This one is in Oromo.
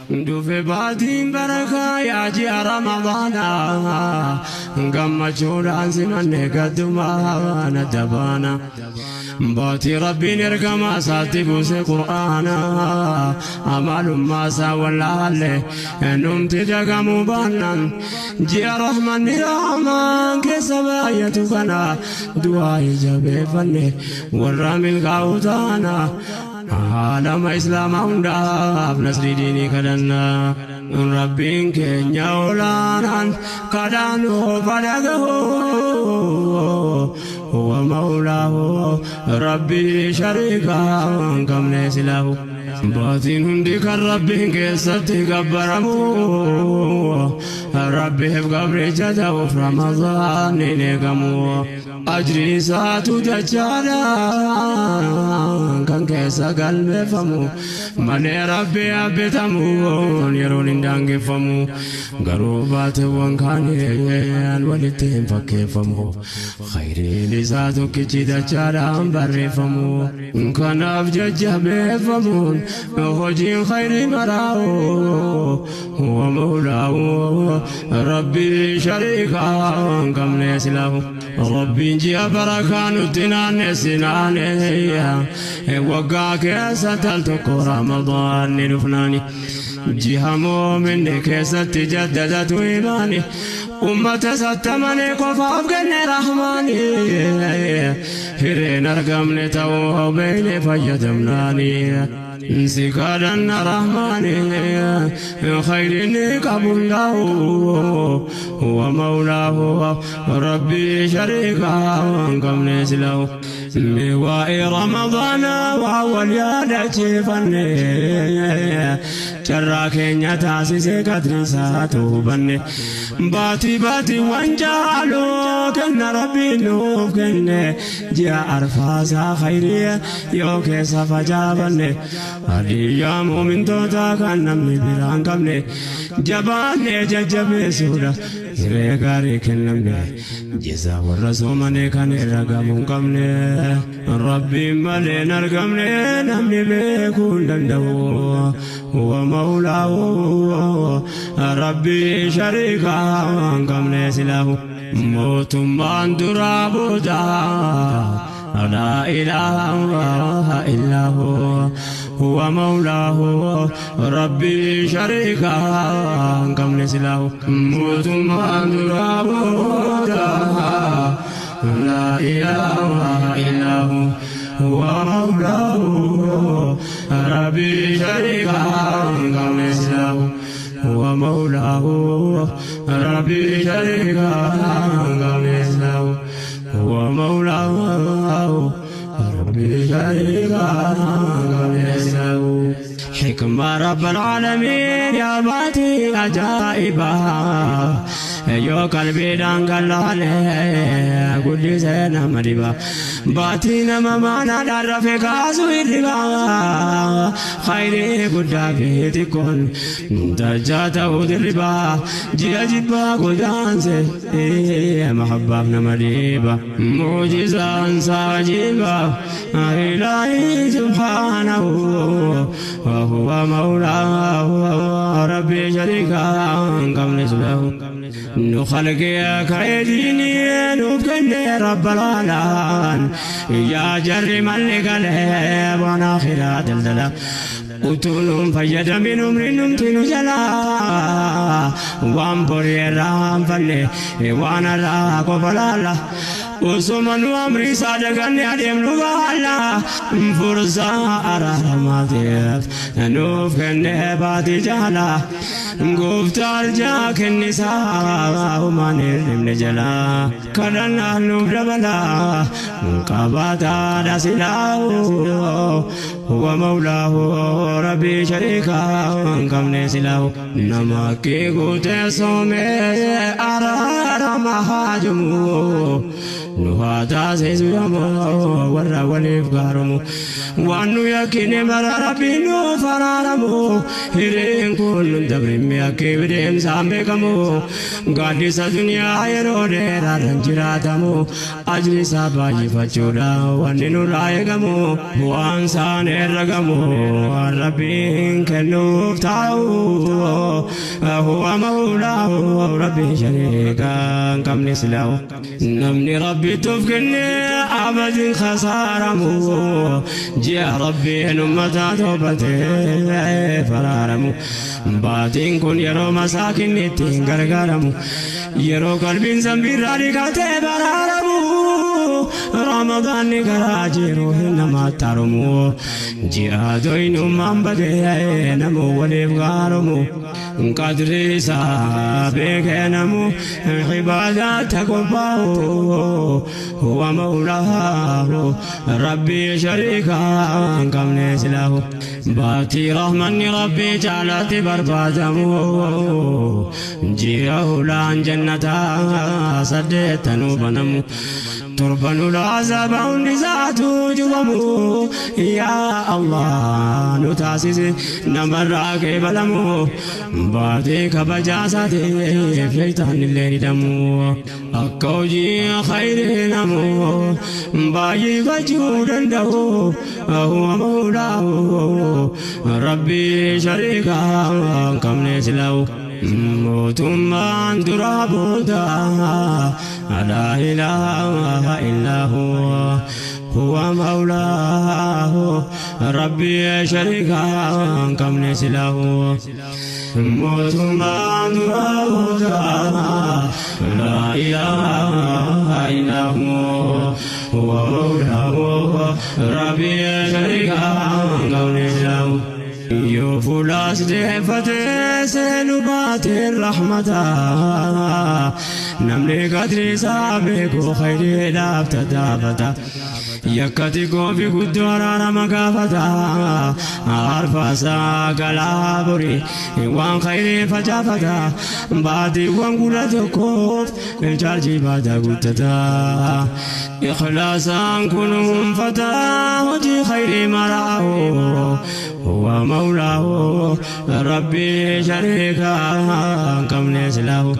Dhufe baatiin barakaa yaa ji'a Ramadaanaa gammachuudhaan simanne gaddumaan adda baana. Baatii Rabbiin ergamaa isaatti buuse Qur'aana amalummaa isaa wallaalle numti dagamuu baannaan ji'a rahmanni rahmaan keessa baay'atu kana du'aa jabeeffanne warra milkaa'u taana. Aalama Islaamaa hundaaf nasrii diinii kadhannaa. Rabbiin keenya olaanaan kadhaa nuuf haa dhagahu. Huwa mawlaahu Rabbii shariikaa hin qabne silaahu. Baatiin hundi kan Rabbiin keessatti gabbaramu. Rabbiif gabricha ta'uuf Ramadaan hin eegamu. Ajrii isaatu dachaadhaan kan keessa galmeeffamu malee Rabbi abbitamuun yeroon hin daangeffamu. Garuu baateewwan kaaniin walitti hin fakkeeffamu. Khayriin isaa tokkichi dachaadhaan barreeffamu. Kanaaf jajjabeeffamuun hojiin khayrii maraa'u. Huwa mawlaahu Rabbii shariikaa hin qabne silaahu. Rabbiin ji'a barakaa nutti naannessi naane waggaa keessa tal tokko Ramadaan ni dhufnaani. Ji'a moominni keessatti jaddadatu imaani. Ummata sattamane qofaaf kenne rahmaani. Hireen argamne ta'uu beekne fayyadamnaani. Si kadhanna rahmaani khayrinni qabu hundaa'u. Huwa mawlaahu Rabbii shariikaa hin qabne silahu. Mee waa'ee Ramadaanaa waa wal yaadachiifanne carraa keenya taasisee qadri isaatu hubanne. Baatii baatiiwwan caaluu kenna Rabbiin nuuf kenne ji'a arfaasaa khayrii yoo keessa facaafanne hadiyyaa muumintootaa kan namni biraa hin qabne jabaannee jajjabeessuudha hiree gaarii kennamne jazaa warra soomanii kan irra gamuu hin qabne Rabbiin malee hin argamne namni beekuu hin danda'u. Huwa mawlaahu Rabbii shariikaa hin qabne silaahu. Mootummaan duraa booda laa ilaaha illaahu. Huwa mawlaahu Rabbii shariikaa hin qabne silaahu. Mootummaan duraa booda laa ilaaha illaahu. Huwa mawlaahu Rabbii shariikaa hin qabne silaahu. Huwa mawlaahu Rabbii shariikaa hin qabne silaahu. Huwa mawlaahu Rabbii shariikaa hin qabne silaahu. Hikma Rabbal Aalamiin yaa baatii ajaa'ibaa yoo qalbiidhaan gallaale guddisee nama dhiba. Baatii nama maanaadhaan rafe kaasu hirribaa khayrii guddaa fi xiqqoon dachaa ta'uu dirribaa ji'a jibbaa godaanse mahabbaaf nama dhiiba. Mu'jizaan isaa ajiiba Ilaahi subhaanahu wa mawlaahu Rabbii shariikaa hin qabne silaahu. Nu khalqee ka'ee diinii nuuf kenne Rabbal aalaan yaa jarri malli galee waan akhiraa daldala. Utuu nuun fayyadamin umriin numti nu jalaa waan borii irraa hanfanne waan har'aa qofa laalla. Osuma nu amrii isaa daganne adeemnu baalla fursaa araaramaatiif nuuf kenne baatii jaala. Gooftaa arjaa kennisaa humaan hirribne jalaa kadhannaa nuuf dabala qabaataadha silaahu. Huwa mawlaahu Rabbii shariikaa hin qabne silaahu. Nama haqqii guutee soomee araarama haajumu nu haa taasisu yomoo warra waliif gaaromu. Waan nu yakkine mara Rabbiin nuuf araaramu hireen kun nun dabrime. Ilmi akki deemsaan beekamu gaaddisa duniyaa yeroo dheeraadhaan jiraatamu ajri isaa baay'ifachuudha wanni nurraa eegamu bu'aan isaan herragamu waan rabbiin kennuuf taa'u huwa mawlaahu rabbiin shariika hin qabne silaahu namni rabbitti of kenne abadin khasaaramu ji'a rabbiin ummataa toobatee faraaramu baatiin kun yeroo masaakinni ittiin gargaaramu yeroo qalbiin zambiirraa dhiqatee baraaramu ramadaanni garaa jiru hin namaatti haromu ji'a doyinummaan badee namu waliif gaaromu qadri isaa beekee namu ibaadaatti qophaa'u huwa mawlaahu rabbii shariika hin qabne silaahu baatii rahmanni rabbii caalaatti barbaadamu ji'a hulaan jannataa saddeettanuu banamu torban ulaa azaaba hundi isaatu cufamu yaa Allah nu taasisi namarraa qeebalamu baatii kabajaa isaatiif shaytaan illee hidhamu akka hojii khayrii namu baay'ifachuu danda'u huwa mawlaahu rabbii shariika hin qabne silaa'u mootummaan duraa booda laa ilaaha illaa huwa huwa mawlaahu rabbii shariika hin qabne silaahu mootummaan duraa booda laa ilaaha illaa huwa huwa mawlaahu rabbii shariika hin qabne silaahu yoo fuulaas deeffatee seenu baatee rahmataa namni qadri isaa beeku khayriidhaaf tattaafata yakka xiqqoo fi guddoo araarama gaafata arfaasaa galaa borii waan khayrii facaafata baatiiwwan 11f chaarjii baataa guuttata ikhlaasaan kunuunfata hojii khayrii maraahu huwa mawlaahu rabbii shariika hin qabne silaahu.